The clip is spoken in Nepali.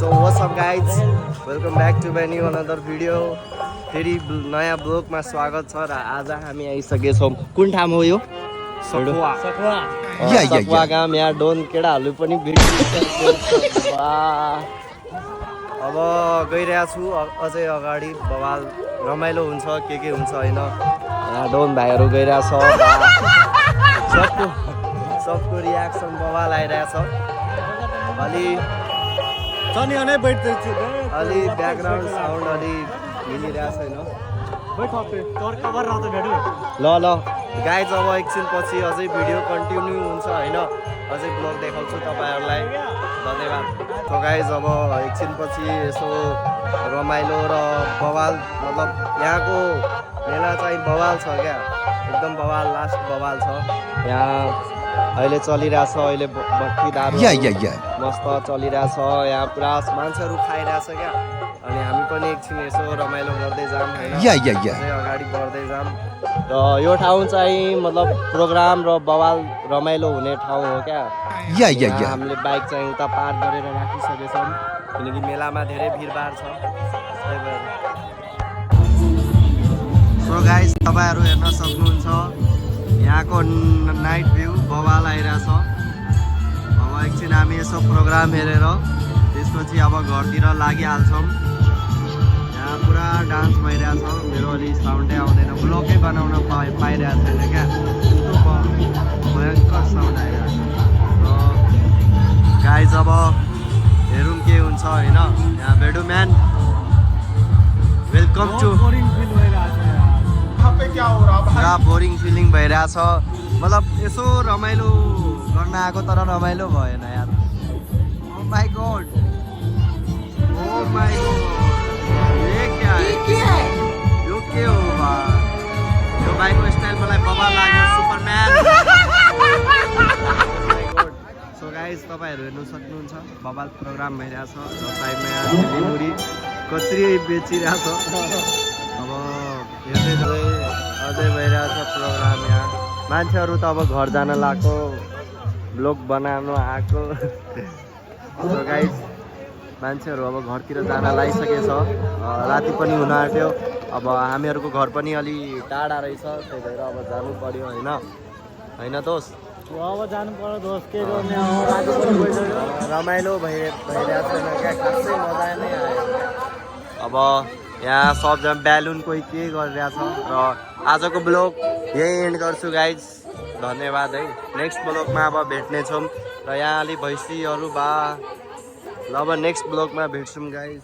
So what's up guys, welcome back to my new another video. फेरि नयाँ ब्लगमा स्वागत छ र आज हामी आइसकेछौँ। कुन ठाउँ हो यो? सखुवा गाउँ। यहाँ डोन केटाहरू पनि भेटिसक्यो। अब गइरहेको छु अझै अगाडि। बवाल रमाइलो हुन्छ के हुन्छ हैन। यहाँ डोन भाइहरू गइरहेछ। सबको रियाक्सन बवाल आइरहेछ। अलि ब्याकग्राउन्ड साउन्ड अलि मिलिरहेको छैन। ल गाइज अब एकछिन पछि अझै भिडियो कन्टिन्यू हुन्छ हैन। अझै ब्लग देखाउँछु तपाईहरुलाई। धन्यवाद। तो गाइज अब एकछिन पछि यसो रमाइलो र बवाल मतलब यहाँको मेला चाहिँ बवाल छ क्या। एकदम बवाल, लास्ट बवाल छ। यहाँ अहिले चलिरहेछ। अहिले भक्ति दारु मस्त चलिरहेछ। यहाँ पुरा मान्छेहरू खाइरहेछ क्या। अनि हामी पनि एकछिन यसो रमाइलो गर्दै जाम हैन। अगाडि बढ्दै जाम। र यो ठाउँ चाहिँ मतलब प्रोग्राम र बवाल रमाइलो हुने ठाउँ हो क्या। हामीले बाइक चाहिँ उता पार्क गरेर राखिसकेछौँ किनकि मेलामा धेरै भिडभाड छ। सो गाइस तपाईहरु हेर्न सक्नुहुन्छ यहाँको नाइट भ्यू बवाल आइरहेछ। अब एकछिन हामी यसो प्रोग्राम हेरेर त्यसपछि अब घरतिर लागिहाल्छौँ। यहाँ पुरा डान्स भइरहेछ। मेरो अलि साउन्डै आउँदैन, ब्लगै बनाउन पाइरहेको छैन क्या। यस्तो भयङ्कर साउन्ड आइरहेछ। र गाइज अब हेरौँ के हुन्छ होइन। यहाँ भेडु म्यान वेलकम टु। पुरा बोरिङ फिलिङ भइरहेछ। मतलब यसो रमाइलो गर्न आएको तर रमाइलो भएन यार। Oh my god, oh my god, ये क्या है? यो के हो बा? यो बाइकको स्टाइल मलाई बवाल लाग्यो। सुपरम्यान। सो गाइज तपाईहरु हेर्न सक्नुहुन्छ बवाल प्रोग्राम भइरहेछ। साइडमा यहाँ झिलिमुरी कचरी बेचिरहेछ। अब हेर्दै अझै भइरहेछ प्रोग्राम। यहाँ मान्छेहरू त अब घर जान लाग्यो, ब्लग बनाउन आएको। सो गाइज मान्छेहरू अब घरतिर जान लागिसकेछ। राति पनि हुन आँट्यो। अब हामीहरूको घर पनि अलि टाढा रहेछ, त्यही भएर अब जानु पर्यो होइन। होइन दोस्त? अब जानु पर्यो दोस्त, के गर्ने अब रमाइलो भइरहेको छैन क्या। खासै मजा नै आयो। अब यहाँ सबजना ब्यालुन कोही के गरिरहेछ। र आजको ब्लग यही एन्ड गर्छु गाइज। धन्यवाद है। नेक्स्ट ब्लगमा अब भेट्नेछौँ। र यहाँ अलि भैँसीहरू ल अब नेक्स्ट ब्लगमा भेट्छौँ गाइज।